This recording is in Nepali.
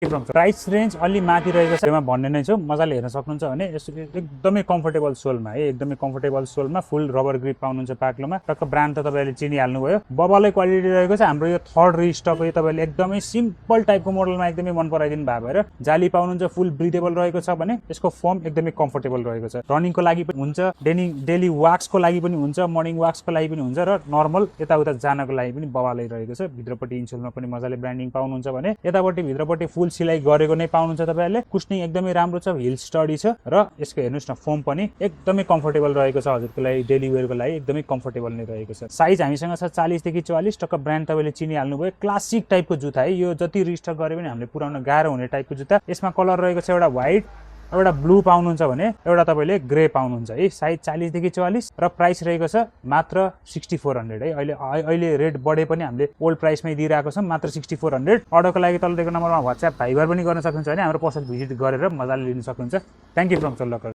यू फ्रम प्राइस रेन्ज अलि माथि रहेको छ यसमा भन्ने नै छु मजाले हेर्न सक्नुहुन्छ भने एकदमै कम्फर्टेबल सोलमा है एकदमै कम्फर्टेबल सोलमा फुल रबर ग्रिप पाउनुहुन्छ पाक्लोमा टक्क ब्रान्ड त तपाईले चिनिहाल्नु भयो बबालै क्वालिटी रहेको छ हाम्रो यो थर्ड रिस्टक हो यो तपाईले एकदमै सिम्पल टाइपको मोडलमा एकदमै मन पराइदिनु भएको भएर जाली पाउनुहुन्छ फुल ब्रिथेबल रहेको छ भने यसको फोम एकदमै कम्फर्टेबल रहेको छ रनिङको लागि पनि हुन्छ डेली वाक्सको लागि पनि हुन्छ मर्निङ वाक्सको लागि पनि हुन्छ र नर्मल यताउता जानको लागि पनि बबालै रहेको छ भित्रपट्टि इन्सोलमा पनि मजाले ब्रान्डिङ पाउनुहुन्छ भने यतापट्टि भित्रपट्टि फुल सिलाइ गरेको नै पाउनुहुन्छ तपाईहरुले कुशनिङ एकदमै राम्रो छ हिल स्टडी छ र यसको हेर्नुस् न फोम पनि एकदमै कम्फर्टेबल रहेको छ हजुरको लागि डेली वेयरको लागि एकदमै कम्फर्टेबल नै रहेको छ साइज हामीसँग छ 40 देखि 44 टक्क ब्रान्ड तपाईले चिनिहाल्नु भयो क्लासिक टाइपको जुत्ता है यो जति रिस्टक गरे पनि हामीले पुराउन गाह्रो हुने टाइपको जुत्ता यसमा कलर रहेको छ एउटा व्हाइट एउटा ब्लू पाउनुहुन्छ भने एउटा तपाईले ग्रे पाउनुहुन्छ है साइज 40 देखि 44 र प्राइस रहेको छ मात्र 6400 है अहिले रेट बढे पनि हामीले ओल्ड प्राइसमै दिइरहेको छौं मात्र 6400 अर्डरको लागि तल दिएको नम्बरमा WhatsApp भाइबर पनि गर्न सक्नुहुन्छ भने हाम्रो पसल भिजिट गरेर मजाले लिन सक्नुहुन्छ थ्यांक यू फ्रम चोलकर